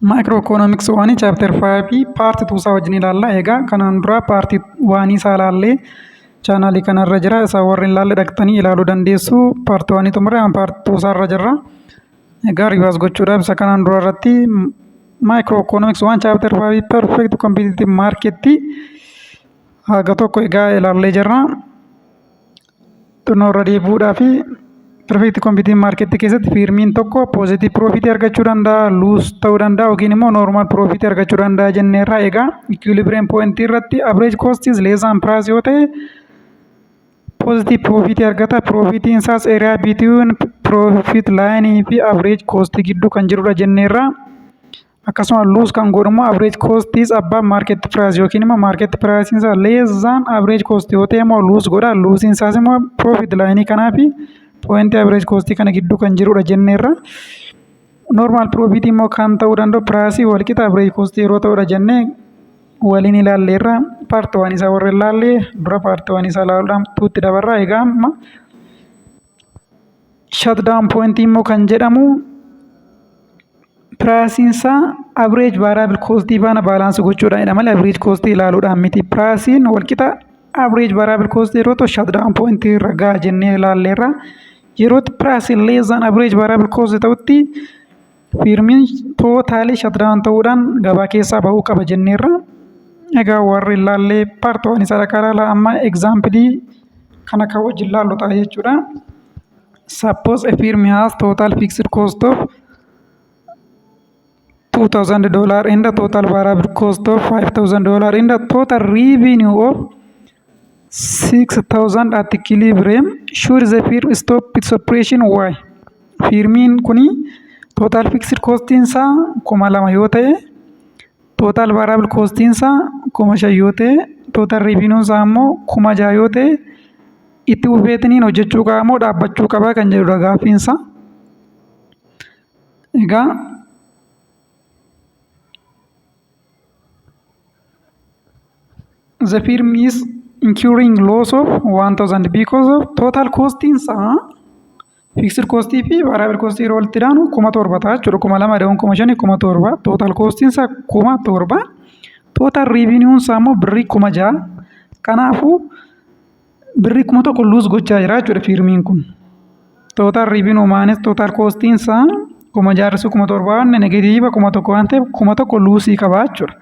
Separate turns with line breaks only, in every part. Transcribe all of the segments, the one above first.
Microeconomics 1 chapter 5 part 2 isaa wajjin ilaalla. Egaa kanaan dura part 1 isaa ilaallee chaanaalii kanarra jira. Isa warri hin ilaalle dhaqxanii ilaaluu dandeessu. Part 1 xumurre amma part 2 isaa irra jirra. Egaa revise gochuudhaaf isa kanaan dura irratti microeconomics 1 chapter 5 perfect competitive market haga tokko egaa ilaallee jirra. Xinnoo irra deebi'uudhaa fi perfect competitive market keessatti firmiin tokko positive profit argachuu danda'a, loss ta'uu danda'a yookiin immoo normal profit argachuu danda'a jenneerra. Egaa equilibrium point irratti average cost is less than price yoo ta'e positive profit argata. Profitiin isaas area between profit line fi average cost gidduu kan jirudha jenneerra. Akkasuma loss kan godhu immoo average cost is above market price yookiin immoo market price isaa less than average cost yoo ta'e immoo loss godha. Lossiin isaas immoo profit line kanaa fi point average cost kana gidduu kan jirudha jenneerra. Normal profit immoo kan ta'uu danda'u price walqixa average cost yeroo ta'udha jennee waliin ilaalleerra. Part 1 isaa warra ilaalle dura part 1 isaa ilaaluudhaan tuutti dabarra. Egaa amma shutdown point immoo kan jedhamu priceiin isaa average variable cost faana balance gochuudhaanidha malee average cost ilaaluudhaan miti. Priceiin walqixa average variable cost yeroo ta'u shutdown point irra gaha jennee ilaalleerra. Yerootti priceiin less than average variable cost ta'utti firmiin totally shutdown ta'uudhaan gabaa keessaa bahuu qaba jenneerra. Egaa warri ilaallee part 1 isaa dhaqaa ilaala, amma example kana kan wajjin ilaallu ta'a jechuudha. Suppose a firm has total fixed cost of $2000 and the total variable cost of $5000 and the total revenue of 6000 at equilibrium. Should the firm stop its operation? Why? Firmiin kuni total fixed costiin isaa 2000 yoo ta'e, total variable costiin isaa 5000 yoo ta'e, total revenue isaa immoo 6000 yoo ta'e, itti fufeetiniin hojjechuu qaba moo dhaabbachuu qaba kan jedhudha gaaffiin isaa. Egaa the firm is incurring loss of 1000 because of total costiin isaa fixed costii fi variable costii yeroo walitti daanu 7000 ta'a jechuudha. 2000 da'uun 5000 7000. Total costiin isaa 7000. Total revenue isaa immoo birrii 6000. Kanaafuu birrii 1000 lose gochaa jira jechuudha firmiin kun. Total revenue minus total costiin isaa 6000 hir'isuu 7000 negative 1000 waan ta'eef 1000 lossii qaba jechuudha.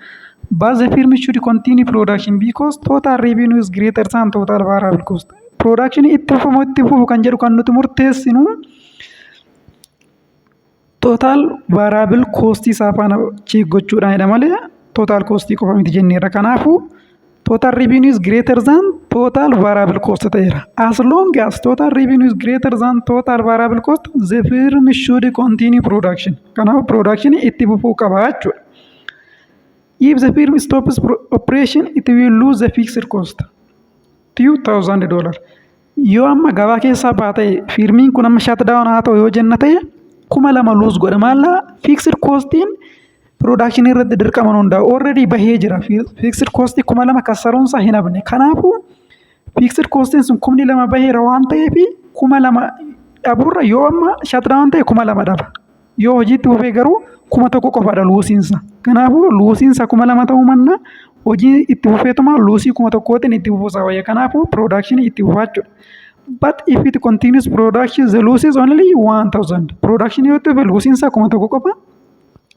But the firm should continue production because total revenue is greater than total variable cost. Production itti fufu itti fufu kan jedhu kan nuti murteessinu total variable cost isaa faana check gochuudhaanidha malee total cost qofa miti jenneerra. Kanaafuu total revenue is greater than total variable cost ta'eera. As long as total revenue is greater than total variable cost, the firm should continue production. Kanaafuu production itti fufuu qaba jechuudha. If the firm stops operation, it will lose the fixed cost. $2000. Yoo amma gabaa keessaa baate, firmiin kun amma shut down haa ta'u yoo jenna ta'e, 2000 lose godha. Maallaa fixed costiin production irratti dirqama hundaa already bahee jira. Fixed cost 2000 kassaruunsaa hin hafne. Kanaafuu fixed costiin sun 2000 baheera waan ta'eef 2000 dhabuurra yoo amma shut down ta'e 2000 dhaba. Yoo hojiitti fufee garuu 1000 qofaadha lossiinsa. Kanaafuu lossiinsa 2000 ta'uu manna hojii itti fufeetuma lossii 1000tiin itti fufuusaa wayya. Kanaafuu production itti fufaa jechuudha. But if it continues production, the loss is only 1000. Production yoo itti fufe lossiinsa 1000 qofa.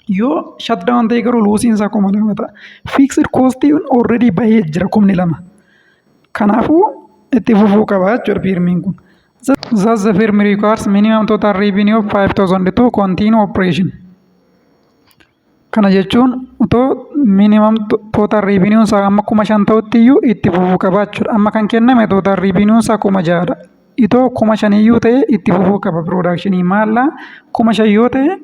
Yoo shut down ta'e garuu lossiinsa 2000 ta'a. Fixed cost already bahee jira 2000. Kanaafuu itti fufuu qaba jechuudha firmiin kun. Thus the firm requires minimum total revenue of 5000 to continue operation. Kana jechuun otoo minimum total revenue isaa amma 5000 ta'utti iyyuu itti fufuu qaba jechuudha. Amma kan kenname total revenue isaa 6000dha. Itoo 5000 iyyuu ta'e itti fufuu qaba production maallaa 5000 yoo ta'e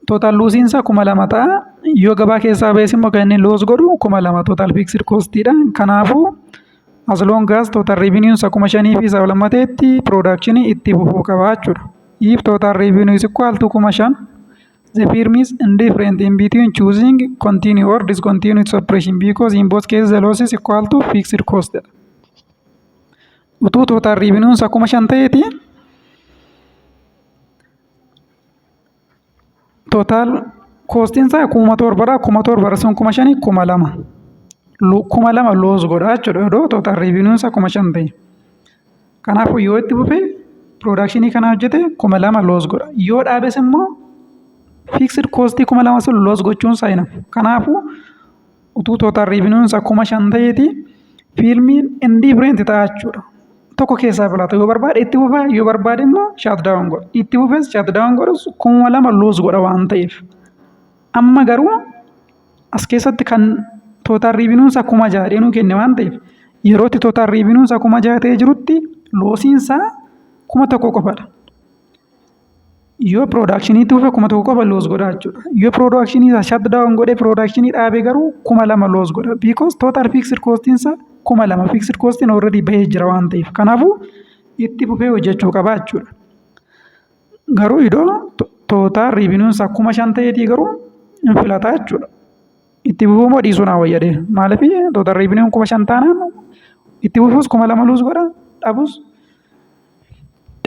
total lossiin isaa 2000 ta'a. Yoo gabaa keessaa ba'es immoo kan inni loss godhu 2000 total fixed costiidha. Kanaafuu as long as total revenue isaa 5000 fi isaa ol ta'etti production itti fufuu qaba jechuudha. If total revenue is equal to 5000, the firm is indifferent in between choosing continue or discontinue its operation because in both cases the loss is equal to fixed cost. Utuu total revenue isaa 5000 ta'eeti total Costiin isaa 7,000dha. 7,000 hir'isuun 5,000 2,000. 2,000 loss godha jechuudha odoo total revenueun isaa 5,000 ta'e. Kanaafuu yoo itti fufe productionii kana hojjete 2,000 loss godha. Yoo dhaabes immoo fixed costii 2,000 sun loss gochuun isaa hin hafu. Kanaafuu utuu total revenueun isaa 5,000 ta'eeti firmiin indifferent ta'a jechuudha. Tokko keessaa filata, yoo barbaade itti fufa, yoo barbaade immoo shut down godha. Itti fufes shut down godhus 2,000 loss godha waan ta'eef. Amma garuu as keessatti kan total revenueun isaa 6,000 nuu kenne waan ta'eef, yeroo itti total revenueun isaa 6,000 ta'ee jirutti lossiin isaa 1,000 qofadha. Yoo productioniitti fufe 1,000 qofa loss godha jechuudha. Yoo productionii isaa shut down godhee productionii dhaabee garuu 2,000 loss godha. Because total fixed costiin isaa 2,000, fixed costiin already bahee jira waan ta'eef. Kanaafuu itti fufee hojjechuu qaba jechuudha. Garuu iddoo total revenueun isaa 5,000 ta'eetii garuu hin filata jechuudha. Itti fufuu moo dhiisuu naa wayyadee? Maaliif, total revenueun 5,000 taanaan itti fufuus 2,000 loss godha, dhaabus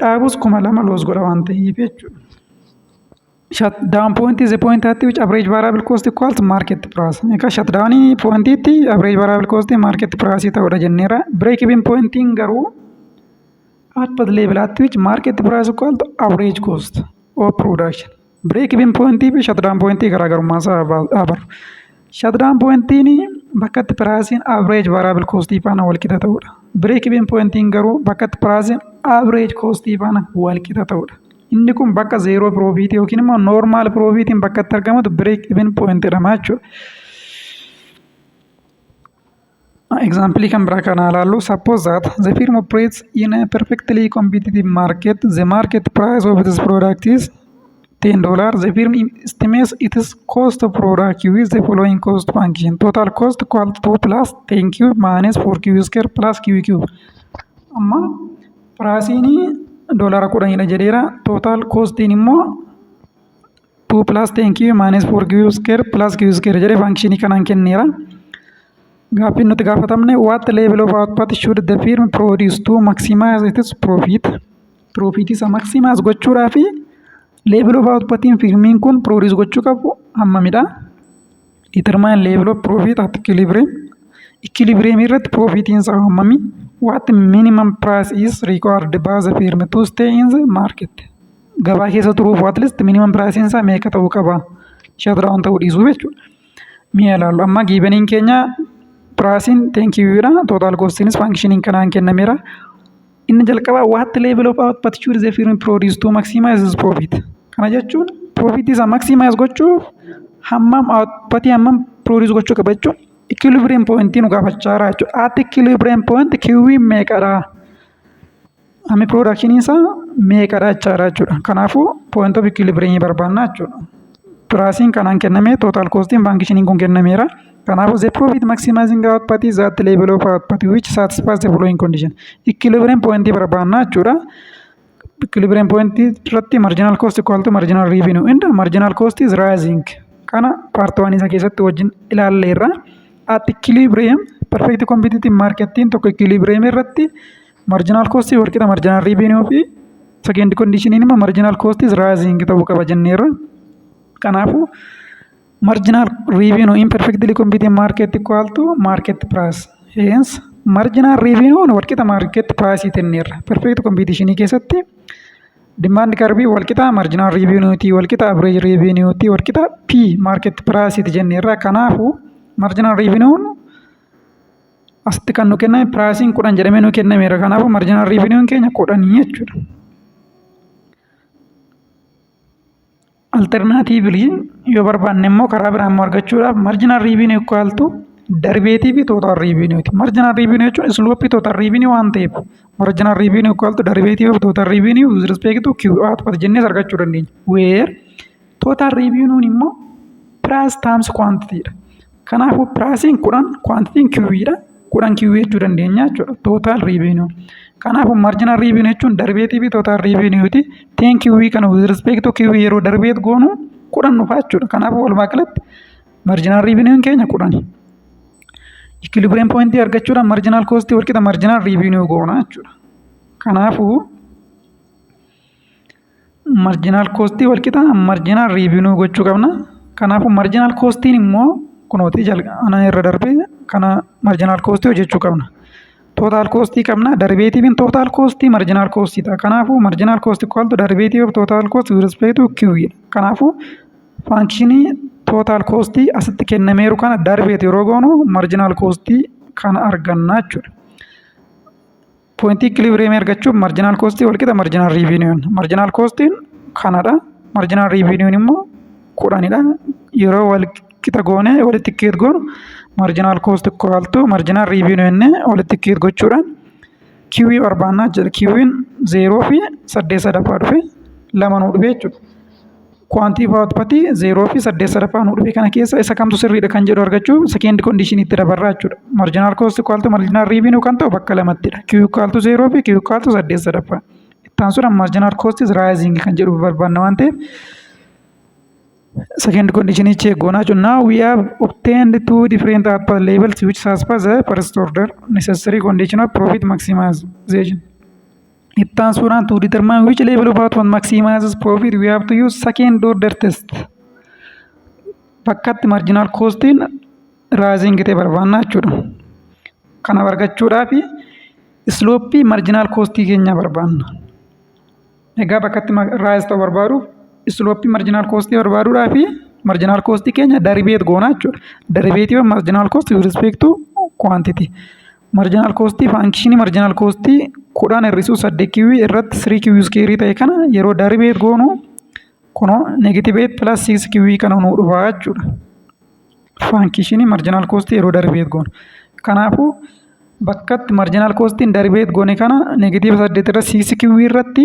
2,000 loss godha waan ta'eef jechuudha. Shutdown point is a point at which average variable cost equals market price. Egaa shutdown pointiitti average variable cost market price ta'uudha jenneera. Break even pointiin garuu output level at which market price equal to average cost of production. Break even pointii fi shutdown pointii garaagarummaa isaa abaru. Shutdown pointiin bakka itti priceiin average variable cost faana wal qixa ta'uudha. Break even pointiin garuu bakka itti priceiin average cost faana wal qixa ta'uudha. Inni kun bakka zero profitii yookiin immoo normal profitiin bakka itti argamutu break even point jedhama jechuudha. Example kan biraa kana ilaallu. Suppose that the firm operates in a perfectly competitive market. The market price of its product is $10. The firm estimates its cost of product with the following cost function. Total cost equal to 2 plus 10 q minus 4q square plus q cube. Amma priceiin $10dha jedheera. Total costiin immoo 2 plus 10 q minus 4q square plus q square jedhee functionii kanaan kenneera. Gaaffiin nuti gaafatamne, what level of output should the firm produce to maximize its profit? Profit isa maximize gochuudhaaf level of outputiin firmiin kun produce gochuu qabu hammamidha? Determine level of profit at equilibrium. Equilibrium irratti profitiin isaa hammami? What minimum price is required by the firm to stay in the market? Gabaa keessa turuuf at least minimum price isaa meeqa ta'uu qaba? Shutdown ta'uu dhiisuu jechuudha. Mi'a ilaallu, amma giveniin keenya priceiin 10 Qdha. Total costiinis functioniin kanaan kennameera. Inni jalqabaa, what level of output should the firm produce to maximize its profit? Kana jechuun profit isaa maximize gochuuf hammam outputii hammam produce gochuu qaba jechuun equilibrium point nu gaafachaa jira jechuudha. At equilibrium point Q meeqadha? Hammi production isaa meeqadha jechaadha jechuudha. Kanaafuu point of equilibrium barbaanna jechuudha. Priceiin kanaan kenname, total costiin functioniin kun kennameera. Kanaafuu the profit maximizing output is that level of output which satisfies the following condition. Equilibrium point barbaanna jechuudha. Equilibrium point irratti marginal cost equal to marginal revenue and marginal cost is rising. Kana part 1 isa keessatti wajjin ilaalleerra. At equilibrium, perfect competitive marketiin tokko equilibrium irratti marginal cost walqixa marginal revenue fi second condition immoo marginal cost is rising ta'uu qaba jenneerra. Kanaafuu marginal revenue in perfectly competitive market equal to market price. Hence marginal revenue walqixa market price jenneerra. Perfect competition keessatti demand curve walqixa marginal revenue ti, walqixa average revenue ti, walqixa P market price ti jenneerra. Kanaafuu marginal revenue asitti kan nu kenname priceiin 10 jedhamee nu kennameera. Kanaafuu marginal revenue keenya 10 jechuudha. Alternatively, yoo barbaanne immoo karaa biraa immoo argachuudhaaf marginal revenue equal to derivative total revenue ti. Marginal revenue jechuun slope total revenue waan ta'eef marginal revenue equal to derivative of total revenue with respect to Q output jennees argachuu dandeenya. Where total revenue immoo price times quantity dha. Kanaafuu priceiin 10, quantityin Q dha. 10 Q jechuu dandeenya jechuudha. Total revenue. Kanaafuu marginal revenue jechuun derivative total revenue ti. 10 Q kana with respect to Q yeroo derivate goonu 10 dhufa jechuudha. Kanaafuu walumaa galatti marginal revenue keenya 10. Equilibrium point argachuudhaan marginal cost walqixa marginal revenue goona jechuudha. Kanaafuu marginal cost walqixa marginal revenue gochuu qabna. Kanaafuu marginal costiin immoo kunooti jalqaba irra darbee kana marginal costii hojjechuu qabna. Total costii qabna, derivativeiin total costii marginal costii ta'a. Kanaafuu marginal cost equal to derivative of total cost with respect to Q dha. Kanaafuu functionii total costii asitti kennameeru kana derivate yeroo goonu marginal costii kana arganna jechuudha. Pointii equilibriumii argachuuf marginal costii walqixa marginal revenueun. Marginal costiin kanadha. Marginal revenueun immoo 10dha. Yeroo walqixa goonee walitti equate goonu marginal cost equal to marginal revenue jennee walitti equate gochuudhaan Q barbaannaa jechuudha. Q'n 0 fi 8/3 dhufe, 2 nuu dhufe jechuudha. Quantity of outputii 0 fi 8/3 nuu dhufe kana keessa isa kamtu sirriidha kan jedhu argachuuf second condition itti dabarraa jechuudha. Marginal cost equal to marginal revenue kan ta'u bakka lamattidha. Q equal to 0 fi Q equal to 8/3. Itti aansuudhaan marginal cost is rising kan jedhu barbaanna waan ta'eef second condition check goonaa jechuudha. Now we have obtained two different output levels which satisfy the first order necessary condition of profit maximization. Itti aansuudhaan, to determine which level of output maximizes profit, we have to use second order test. Bakkatti marginal costiin rising ta'e barbaanna jechuudha. Kana argachuudhaaf slopeii marginal costii keenya barbaanna. Egaa bakkatti rise ta'u barbaaduuf, slopeii marginal costii barbaaduudhaaf marginal costii keenya derivate goona jechuudha. Derivative marginal cost with respect to quantity. Marginal costii functionii marginal costii 10 hir'isuu 8 Q irratti 3 Q squareii ta'e kana yeroo derivate goonu kunoo negative 8 plus 6 Q kana nuu dhufa jechuudha. Functionii marginal costii yeroo derivate goonu. Kanaafuu bakkatti marginal costiin derivate goone kana negative 8 irra 6 Q irratti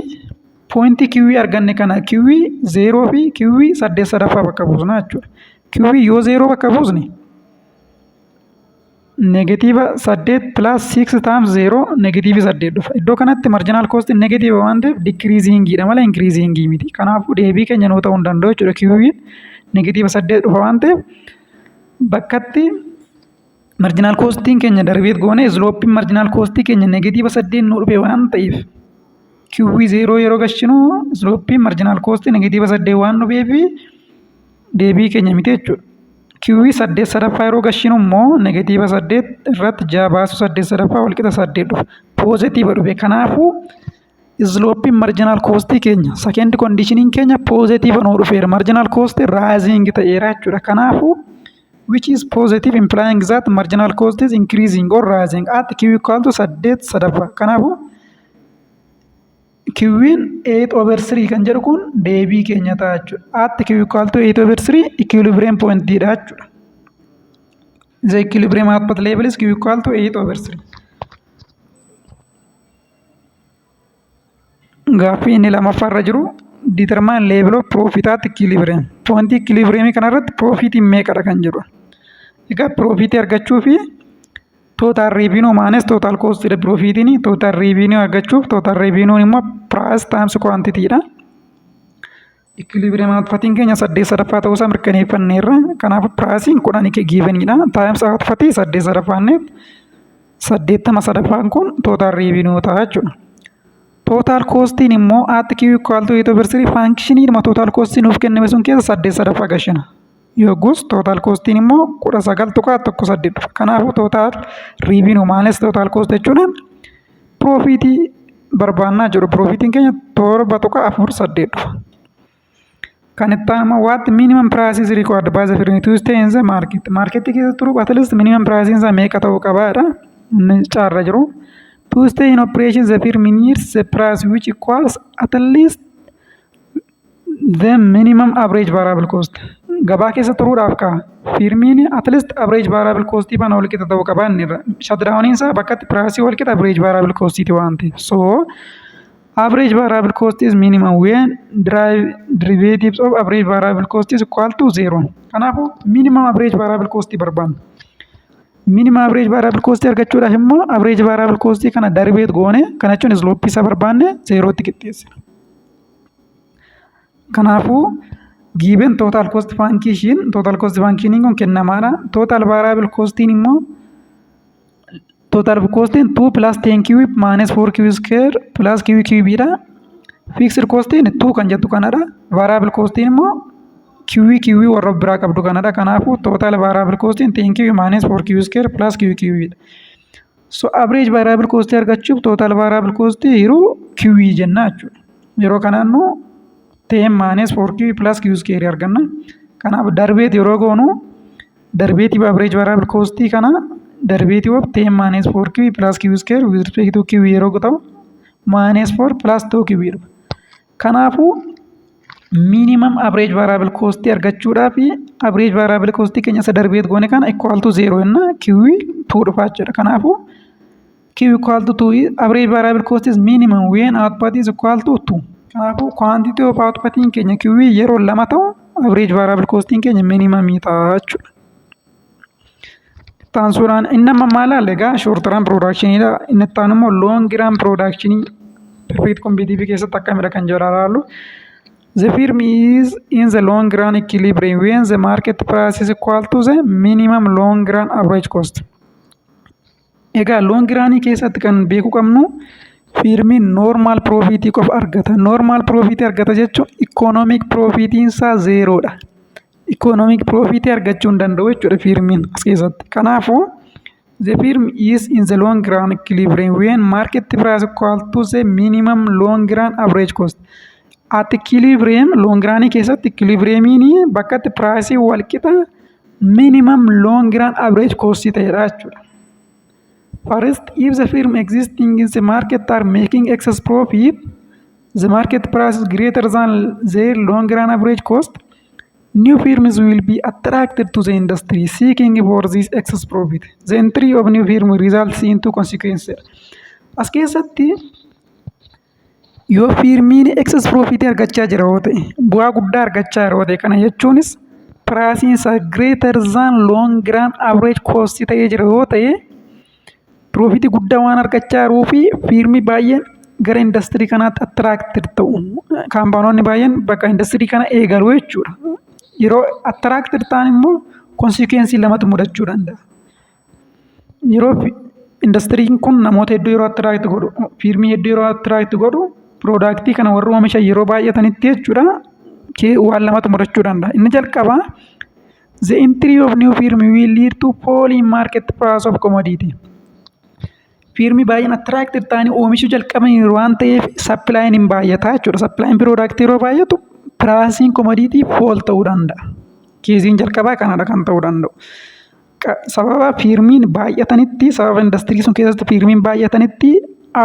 pointii Q arganne kana Q 0 fi Q 8/3 bakka buusna jechuudha. Q yoo 0 bakka buusne negative 8 plus 6 times 0 negative 8 dhufa. Iddoo kanatti marginal costiin negative waan ta'eef decreasingiidha malee increasingii miti. Kanaafuu deebii keenya nuu ta'uu hin danda'u jechuudha. Q'n negative 8 dhufa waan ta'eef bakkatti marginal costiin keenya derivate goone slopeiin marginal costii keenya negative 8 nuu dhufe waan ta'eef Q 0 yeroo gashinu slopeiin marginal costii negative 8 waan dhufeef deebii keenya miti jechuudha. Q 8/3 yeroo gashinu immoo negative 8 irratti 6 baasuu 8/3 walqixa 8 dhufa. Positive dhufe. Kanaafuu slopeiin marginal costii keenya second conditioniin keenya positive nuu dhufeera. Marginal costii rising ta'eera jechuudha. Kanaafuu which is positive, implying that marginal cost is increasing or rising at Q equal to 8/3. Kanaafuu Q'n 8 over 3 kan jedhu kun deebii keenya ta'a jechuudha. At Q equal to 8 over 3 equilibrium point dha jechuudha. The equilibrium output level is Q equal to 8 over 3. Gaaffii inni lammaffaa irra jiru determine level of profit at equilibrium. Point equilibrium kanarratti profitiin meeqadha kan jedhu. Egaa profitii argachuu fi total revenue minus total cost dha profitiin. Total revenue argachuuf total revenue immoo price times quantity dha. Equilibrium outputiin keenya 8/3 ta'uusaa mirkaneeffanneerra. Kanaaf priceiin 10 givenidha. Times outputii 8/3 80/3 kun total revenue ta'a jechuudha. Total costiin immoo at Q equal to 8 over 3 functioniidhuma total costii nuuf kenname sun keessa 8/3 gashina. Yoggus total costiin immoo 19.18 dhufa. Kanaafuu total revenue minus total cost jechuudhaan profitii barbaannaa jedhu, profitiin keenya 7.48 dhufa. Kan itti aanu immoo what minimum price is required by the firm to stay in the market? Marketii keessa turuuf at least minimum price isaa meeqa ta'uu qabaadha. Inni caarra jiru. To stay in operation, the firm needs the price which equals at least the minimum average variable cost. Gabaa keessa turuudhaaf kaa firmiin at least average variable cost faana wal qixa ta'uu qaba inni irra. Shutdowniin isaa bakkatti price wal qixa average variable cost waan ta'eef. So average variable cost is minimum when derivatives of average variable cost is equal to zero. Kanaafuu minimum average variable cost barbaanna. Minimum average variable cost argachuudhaaf immoo average variable cost kana derivate goone, kana jechuun slope isaa barbaanne zeerootti qixxeessina. Kanaafuu given total cost function, total cost function kun kennamaadha. Total variable costiin immoo total costiin 2 plus 10 Q minus 4 Q square plus Q cube dha. Fixed costiin 2 kan jettu kanadha. Variable costiin immoo Q Q warra biraa qabdu kanadha. Kanaafuu total variable costiin 10 Q minus 4 Q square plus Q Q dha. So average variable cost argachuuf total variable cost yeroo Q jenna jechuudha. Yeroo kanaan nu 10 minus 4 Q plus Q square arganna. Kanaaf derivative yeroo goonu, derivative average variable cost kana, derivative of 10 minus 4 Q plus Q square with respect to Q yeroo ta'u, minus 4 plus 2 Q dhufa. Kanaafuu minimum average variable cost argachuudhaaf average variable cost keenya isa derivative goone kana equal to 0 jenna, Q 2 dhufa jechuudha. Kanaafuu Q equal to 2, average variable cost is minimum when output is equal to 2. Kanaafuu quantity of outputiin keenya Q yeroo 2 ta'u, average variable costiin keenya minimum ta'a jechuudha. Taansuudhaan inni amma maal ilaalla? Egaa short run productionidha. Inni itti aanu immoo long run production perfect competitive keessatti akkamidha kan jedhu ilaallu. The firm is in the long run equilibrium when the market price is equal to the minimum long run average cost. Egaa long run keessatti kan beekuu qabnu, firmiin normal profitii qofa argata. Normal profitii argata jechuun economic profitiin isaa zerodha. Economic profitii argachuu hin danda'u jechuudha firmiin as keessatti. Kanaafuu the firm is in the long run equilibrium when market price equal to the minimum long run average cost. At equilibrium, long run keessatti equilibriumiin bakka itti price wal qixa minimum long run average cost ta'edha jechuudha. First, if the firm existing in the market are making excess profit, the market price is greater than their long run average cost, new firms will be attracted to the industry seeking for this excess profit. The entry of new firm results into consequences. As keessatti yoo firmiin excess profit argachaa jira yoo ta'e, bu'aa guddaa argachaa jira yoo ta'e, kana jechuunis priceiin isaa greater than long run average cost ta'ee jira yoo ta'e, profitii guddaa waan argachaa jiruu fi firmii baay'een gara industirii kanaatti attracted ta'u. Kaampaanoonni baay'een bakka industirii kana eegalu jechuudha. Yeroo attracted ta'an immoo consequenceii lamatu mudachuu danda'a. Yeroo industiriin kun namoota hedduu yeroo attract godhu, firmii hedduu yeroo attract godhu, productii kana warri oomishan yeroo baay'atanitti jechuudha, waan lamatu mudachuu danda'a. Inni jalqabaa, the entry of new firm will lead to fall in market price of commodity. Firmii baay'een attracted ta'anii oomishuu jalqaban waan ta'eef supplyin hin baay'ata jechuudha. Supplyin productii yeroo baay'atu priceiin commodity fall ta'uu danda'a. Caseiin jalqabaa kanadha kan ta'uu danda'u. Sababa firmiin baay'atanitti, sababa industirii sun keessatti firmiin baay'atanitti,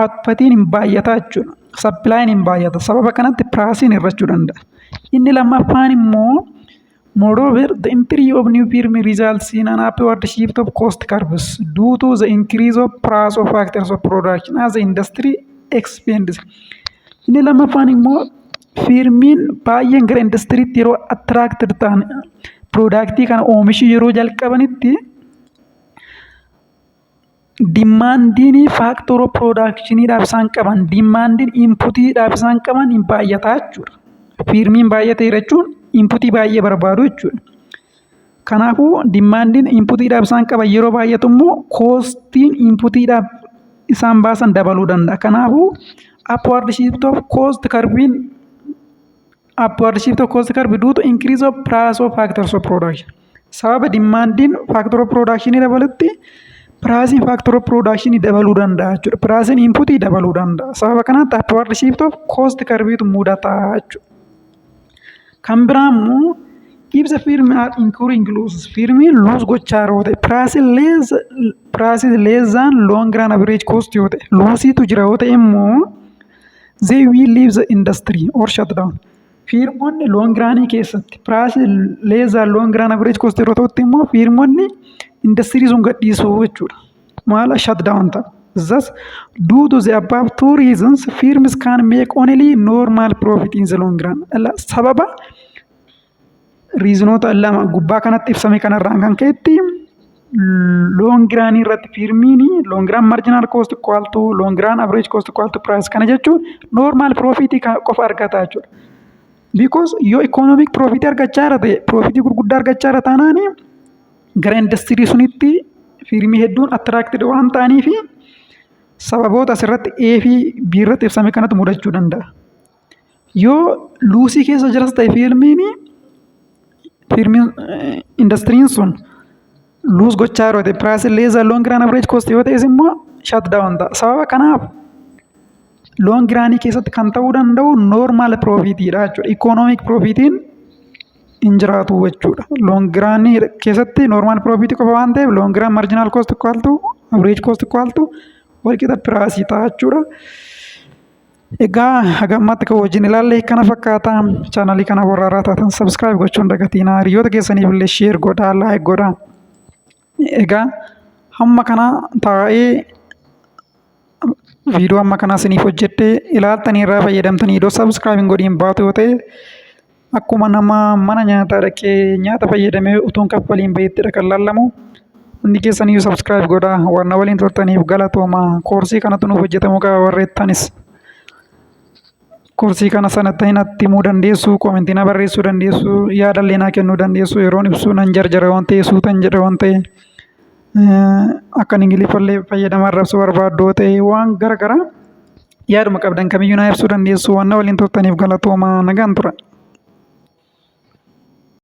outputiin hin baay'ata jechuudha. Supplyin hin baay'ata. Sababa kanatti priceiin hir'achuu danda'a. Inni lammaffaan immoo, moreover, the entry of new firm results in an upward shift of cost curves due to the increase of price of factors of production as the industry expands. Inni lammaffaan immoo firmiin baay'een gara industiriitti yeroo attracted ta'an, productii kana oomishuu yeroo jalqabanitti, demandiin factor of productioniidhaaf isaan qaban, demandiin inputiidhaaf isaan qaban hin baay'ataa jechuudha. Firmiin baay'ate jechuun inputii baay'ee barbaadu jechuudha. Kanaafuu demandiin inputiidhaaf isaan qaban yeroo baay'atu immoo costiin inputiidhaaf isaan baasan dabaluu danda'a. Kanaafuu upward shift of cost curve due to increase of price of factors of production. Sababa demandiin factor of production dabalutti priceiin factor of production dabaluu danda'a jechuudha. Priceiin inputii dabaluu danda'a. Sababa kanaatti upward shift of cost curveetu mudata jechuudha. Kan biraa immoo, if the firm are incurring losses, firmiin loss gochaa yeroo ta'e, price less than long run average cost yoo ta'e, lossiitu jira yoo ta'e immoo, they will leave the industry or shut down. Firmoonni long runii keessatti price less than long run average cost yeroo ta'utti immoo firmoonni industirii sun gadhiisuu jechuudha. Maala shut down ta'a. Thus, due to the above two reasons, firms can make only normal profit in the long run. Sababa reasonoota lama gubbaa kanatti ibsame kanarraan kan ka'etti, long run irratti firmiin long run marginal cost equal to long run average cost equal to price, kana jechuun normal profit qofa argata jechuudha. Because yoo economic profit argachaa jira ta'e, profitii gurguddaa argachaa jira taanaani, gara industirii sunitti firmii hedduun attracted waan ta'aniifi sababoota asirratti A fi B irratti ibsame kanatu mudachuu danda'a. Yoo lossii keessa jiras ta'e firmiin Firmiin, indastiriin sun lose gochaa yeroo ta'e, price less than long run average cost yoo ta'es immoo shut down ta'a. Sababa kanaaf long run keessatti kan ta'uu danda'u normal profitiidha jechuudha. Economic profitiin hin jiraatu jechuudha. Long run keessatti normal profit qofa waan ta'eef, long run marginal cost equal to average cost equal to walqixa price ta'a jechuudha. Egaa haga ammaatti kan wajjin ilaalle kana fakkaata. Chaanalii kana warra haaraa taatan subscribe gochuun dagatinaa. Hiriyoota keessaniif illee share godhaa, like godhaa. Egaa hamma kana taa'ee viidiyoo amma kana isiniif hojjedhee ilaaltanii irraa fayyadamtanii iddoo subscribe hin godhiin baatu yoo ta'e, akkuma nama mana nyaataa dhaqee nyaata fayyadamee utuun kaffaliin baheettidha kan laallamu. Hundi keessaniyyuu subscribe godhaa. Warra waliin turtaniif galatooma. Koorsii kanatu nuuf hojjetamuu qaba warreettanis. Koorsii kana sanatti natti himuu dandeessu, koomentii na barreessuu dandeessu, yaadallee naa kennuu dandeessu. Yeroon ibsu nan jarjara waan ta'e, suutan jedha waan ta'e, akkan Ingiliffallee fayyadamaa arrabsuu barbaaddu yoo ta'e, waan gara garaa yaaduma qabdan kamiyyuu naa ibsuu dandeessu. Waan na waliin turtaniif galatooma, nagaan tura.